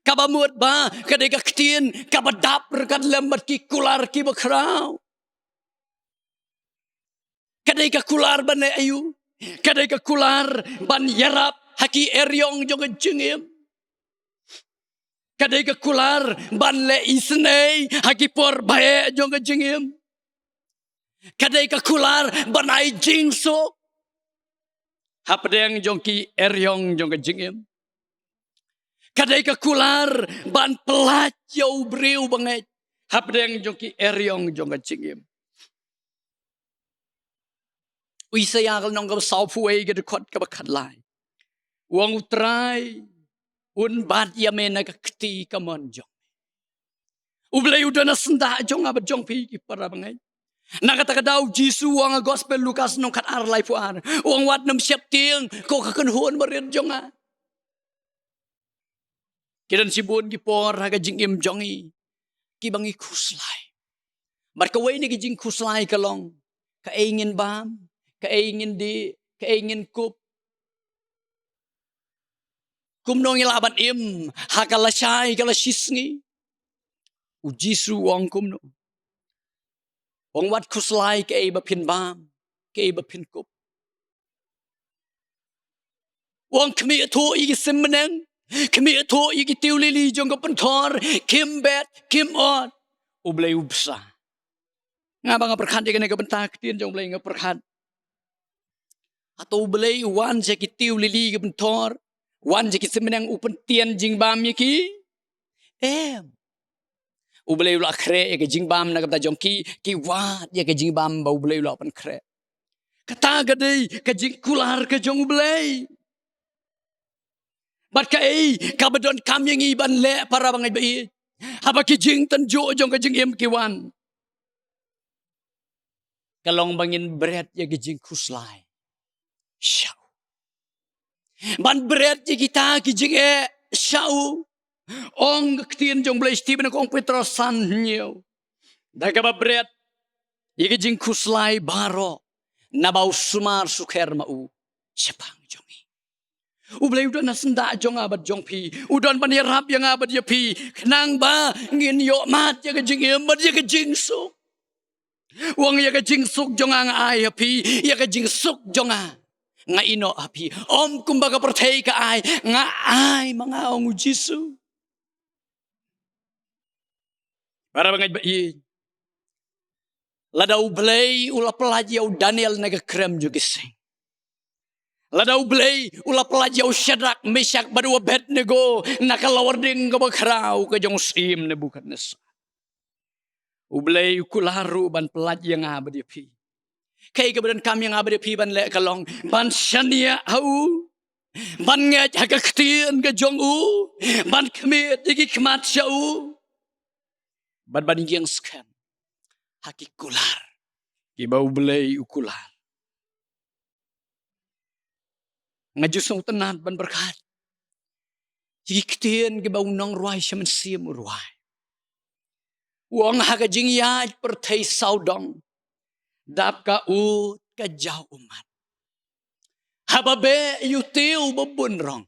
Kaba mut ba ka dei ka ktien kaba dap ryngkat lem bad ki kular kiba khraw. Ka dei ka kular ban leh aïu? Ka dei ka kular ban ïarap ha ki eriong jong ka jingim. Ka dei ka kular ban leh isynei ha ki por ba eh jong ka jingim. Ka dei ka kular ban ai jingsuk hapdeng jong ki eriong jong ka jingim. Ka dei ka kular ban pyllait ïa u briew bangeit hapdeng jong ki eriong jong ka jingim. U Isaïah ka lynnong kaba sawphew wei ka dkhot kaba khatlai, u ong, U Trai un bat ïa me na ka kti kamon jong me. U Blei u don ha syndah jong nga bad jong phi ki para bangeit. Na kata ka daw U Jisu u ong ha Gospel Lukas lynnong khatar laiphew ar, u ong, wat nym sheptieng, ko ka kynhun barit jong nga. Ki don shibun ki por ha ka jingim jong ngi kiba ngi khuslai. Bad kawei na ki jingkhuslai ka long, kaei ngin bam, kaei ngin dih, kaei ngin kup. Kumno ngi lah ban im ha ka lashai ka lashisngi? U Jisu u ong kumno? U ong, wat khuslai kaei ba phin bam, kaei ba phin kup. U ong, khmih thuh ïa ki sim bneng, khmih thuh ïa ki tiew lili jong ka pynthor, kim bet, kim ot. U Blei u bsa. Nga ba nga pyrkhat ïa kane ka bynta ktien jong U Blei, nga pyrkhat, hato U Blei u wan sha ki tiew lili ka pynthor, wan sha ki sim bneng, u pyntien jingbam ïa ki? Em. U Blei u la khreh ïa ka jingbam na ka bynta jong ki, ki wad ïa ka jingbam ba U Blei u la pynkhreh. Kata ka dei ka jingkular ka jong U Blei. Bad kaei kaba donkam ïa ngi ban leh, para bangeit ba ïeit, haba ki jingtynjuh jong ka jingim ki wan, ka long ba ngin bret ïa ki jingkhuslai sha u. Ban bret ïa kita ki jingeh sha u. Ong ka ktien jong U Blei, shati ba nyngkong Petros san hynñiew, da kaba bret ïa ki jingkhuslai baroh, naba u sumar sukher ma u shaphang jong ngi. U Blei u don ha syndah jong nga bad jong phi, u don ban ïarap ïa nga bad ïa phi, khnang ba ngin ïohmad ïa ka jingim bad ïa ka jingsuk. U ong, ïa ka jingsuk jong nga nga ai ha phi, ïa ka jingsuk jong nga nga ïehnoh ha phi. Ym kumba ka pyrthei ka ai, nga ai ma nga, ong U Jisu. Para bangeit ba ïeit, lada U Blei u la pyllait ïa u Daniel na ka krem jong ki sing, lada U Blei u la pyllait ïa u Shadrak, Meshak bad u Abednego na ka lawarding kaba khraw ka jong u syiem Nebukadnesar, U Blei u kular ruh ban pyllait ïa nga bad ïa phi. Kaei kaba donkam ïa nga bad ïa phi ban leh ka long ban shaniah ha u, ban ngeit ha ka ktien ka jong u, ban khmih ïa ki khmat sha u, bad ban ïeng skhem ha ki kular kiba U Blei u kular. Nga ju sngewtynnat ban pyrkhat ïa ki ktien kiba u nongrwai Sha Mynsiem u rwai. U ong ha ka jingïaid pyrthei sawdong, dap ka ud ka jaw ummat. Haba beh ïa u tiew ba bun rong,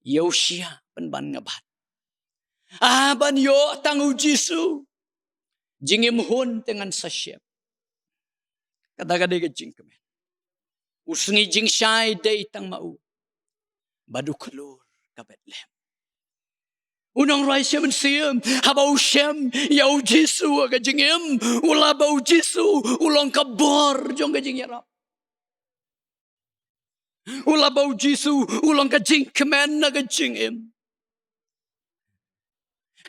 ïa u shyiap pynban nga bat. Ah, ban ïoh tang U Jisu, jingim hun te ngan sa shim. Kata ka dei ka jingkmen. U sngi jingshai dei tang ma u, bad u khlur ka Bethlehem. U nongrwai Sha Mynsiem, haba u shem ïa U Jisu ha ka jingim, u lah ba U Jisu u long ka bor jong ka jingïarap. U lah ba U Jisu u long ka jingkmen ha ka jingim,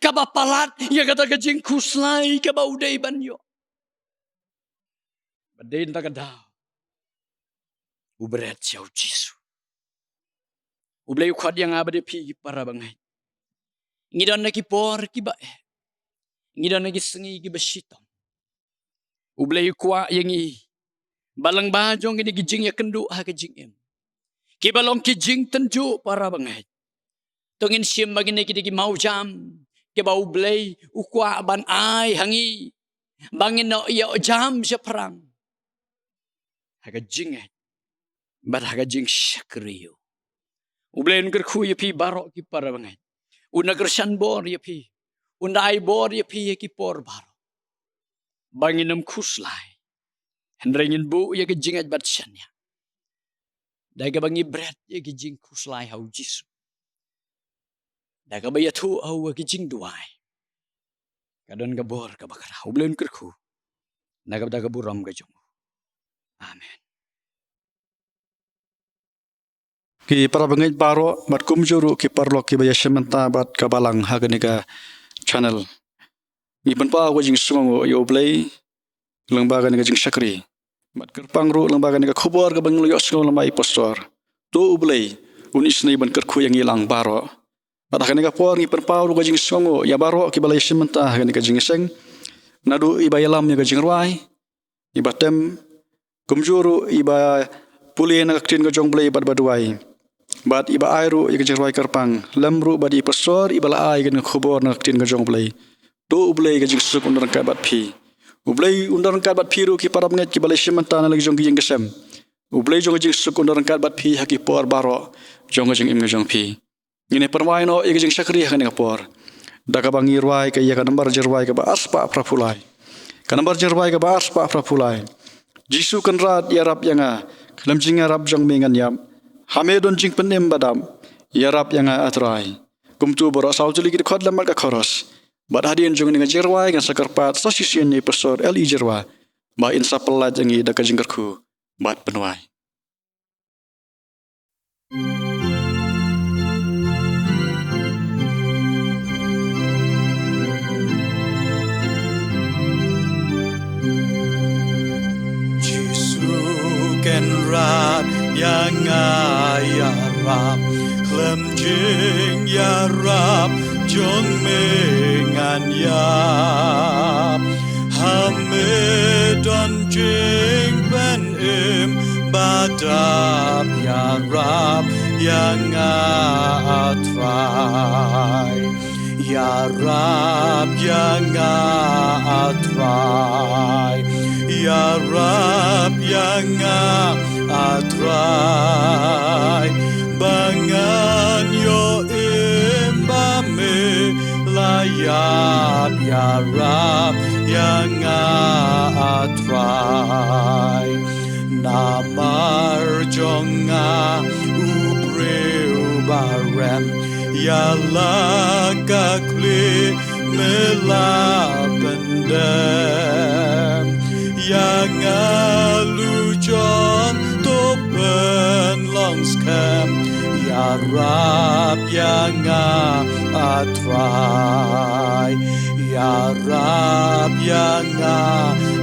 kaba palat ïa kata ka jingkhuslai kaba u dei ban ïoh. Bad dei na kata ka daw u bret sha U Jisu. U Blei u khot ïa nga bad ïa phi ki para bangeit. Ngi don ha ki por kiba eh, ngi don ha ki sngi kiba shitom. U Blei u kwah ïa ngi ba lyngba jong kine ki jingïakynduh ha ka jingim, kiba long ki jingtynjuh, para bangeit, to ngin shim ba kine ki dei ki mawjam kiba U Blei u kwah ban ai ha ngi ba ngin ïoh jam shaphrang ha ka jingngeit bad ha ka jingshakri ïa u. U Blei un kyrkhu ïa phi baroh ki para bangeit. Un da kyrshan bor ïa phi. Un da ai bor ïa phi ha ki por baroh, ba ngin ym khuslai, hynrei ngin buh ïa ka jingngeit bad shaniah da kaba ngi bret ïa ka jingkhuslai ha U Jisu, da kaba ïathuh ha u ha ka jingduwai. Ka don ka bor kaba khraw. U Blei un kyrkhu na ka bynta ka burom ka jong u. Amen. Ki para bangeit baroh, bad kumjuh ruh ki paralok kiba ïashim bynta bad ka balang ha kane ka channel, ngi pynpaw ka jingsngewnguh ïa U Blei lyngba kane ka jingshakri. Bad kyrpang ruh lyngba kane ka khubor kaba ngi la ïohsngew lyngba i pastor. To U Blei un isynei ban kyrkhu ïa ngi lang baroh. Bad ha kane ka por ngi pynpaw ruh ka jingsngewnguh ïa baroh kiba la ïashim bynta ha kane ka jingïaseng, naduh iba ïalam ïa ka jingrwai, iba tem, kumjuh ruh iba pule na ka ktien ka jong U Blei bad ba duwai, bad iba ai ruh ïa ka jingrwai kyrpang, lem ruh bad i pastor iba la ai ïa kane ka khubor na ka ktien ka jong U Blei. To U Blei ka jingsuk un da ryngkat bad phi. U Blei un da ryngkat bad phi ruh ki para bangeit kiba la ïashim bynta na la ki jong ki ïing ki sem. U Blei jong ka jingsuk un da ryngkat bad phi ha ki por baroh jong ka jingim ka jong phi. Ngin ïa pynrwai noh ïa ka jingshakri ha kane ka por da kaba ngi rwai ka ïa ka nambar jingrwai kaba arspah phraphew lai. Ka nambar jingrwai kaba arspah phraphew lai. Jisu Kynrad, ïarap ïa nga, khlem jingïarap jong me ngan ïap. Ha me don jingpynim ba dap, ïarap ïa nga A Trai. Kumto baroh saw tylli ki dkhot lem bad ka chorus. Bad hadien jong kane ka jingrwai ngan sa kyrpad sa shisien ïa i pastor L E Jyrwa ba in sa pynlait ïa ngi da ka jingkyrkhu bad pynrwai. Jisu Kynrad, ïa nga ïarap, khlem jingïarap jong me ngan ïap. Ha me don jingpynim ba dap, ïarap ïa nga A Trai. Ïarap ïa nga A Trai. Ïarap ïa nga A Trai. Ba ngan ïoh im ba me la ïap, ïarap ïa nga A Trai. Namar jong nga u briew ba rem, ïa la ka khlieh me la pyndem. Ïa nga luchong to pynlong skhem, ïarap ïa nga A Trai. Ïarap ïa nga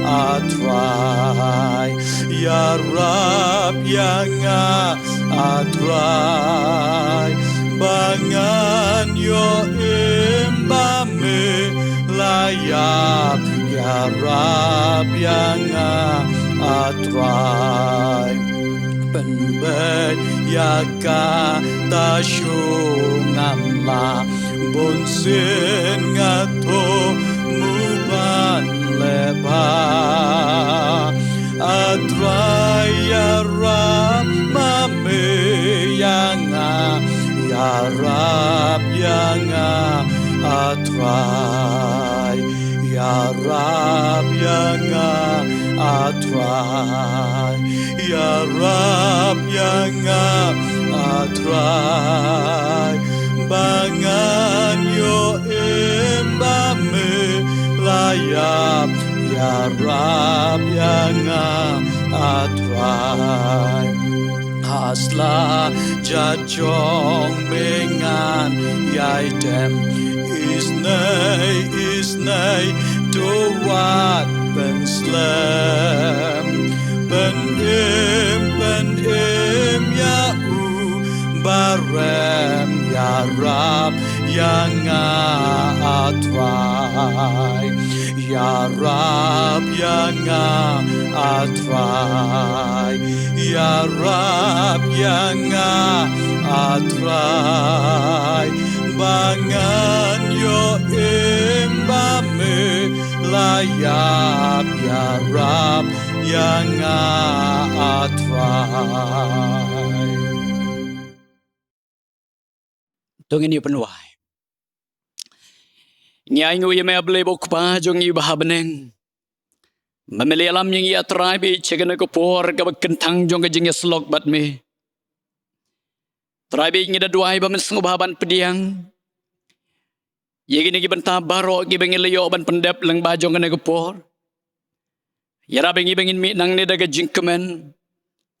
A Trai. Ïarap ïa nga, A Trai, ba ngan ïoh im ba me la ïap. Ïarap ïa nga, A Trai. Pynbeit ïa kata shuh, ngan lah bunsien nga thmu ban leh bha. A Trai, ïarap ma me ïa nga, ïarap ïa nga, A Trai. Ïarap ïa nga, A Trai. Ïarap ïa nga, A Trai, ba ngan ïoh im ba me la ïap. Ïarap ïa nga, A Trai. Ha sla jait jong me ngan ïai dem, isynei isynei to wat pynslem. Pynim pynim ïa u barem. Ïarap ïa nga, A Trai. Ïarap ïa nga, A Trai. Ïarap ïa nga, A Trai, ba ngan ïoh im ba me la ïap. Ïarap ïa nga, A Trai. To ngin ïa pynwai. Ngi ainguh ïa me, A Blei ba u Kpa jong ngi uba ha bneng, ba me la ïalam ïa ngi, A Trai, bad sha kane ka por kaba kyntang jong ka jingïasyllok bad me. Trai, bad ngi da duwai ba men sngewbha ban pdiang ïa kine ki bynta baroh kiba ngi la ïoh ban pyndep lyngba jong kane ka por. Ïarap ïa ngi ba ngin mih nangne da ka jingkmen,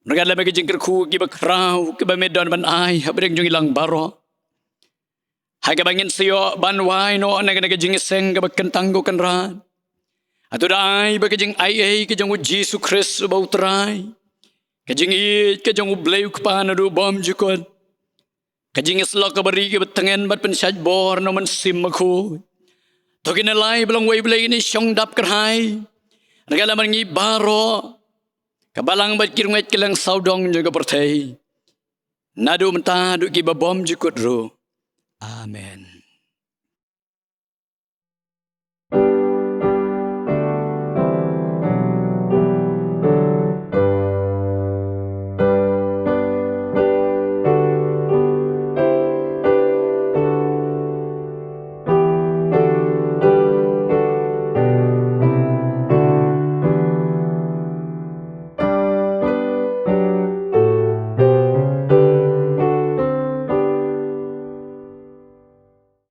ryngkat lem bad ka jingkyrkhu kiba khraw kiba me don ban ai ha pdeng jong ngi lang baroh. Ha kaba ngin sa ïoh ban wai noh na kane ka jingïaseng kaba kyntang, ko Kynrad, hato da ai bad ka jingaiei ka jong u Jisu Khrist uba u Trai, ka jingïeit ka jong U Blei u Kpa naduh bymjukut, ka jingïasyllok kaba rieh kaba tngen bad pynshait bor na U Mynsiem Bakhuid. To kine lai ba long wei, Blei, kin ïa shong dap kyrhai ryngkat lem bad ngi baroh, ka balang bad ki rungeit kylleng sawdong jong ka pyrthei, naduh mynta haduh kiba bymjukut ruh. Amen.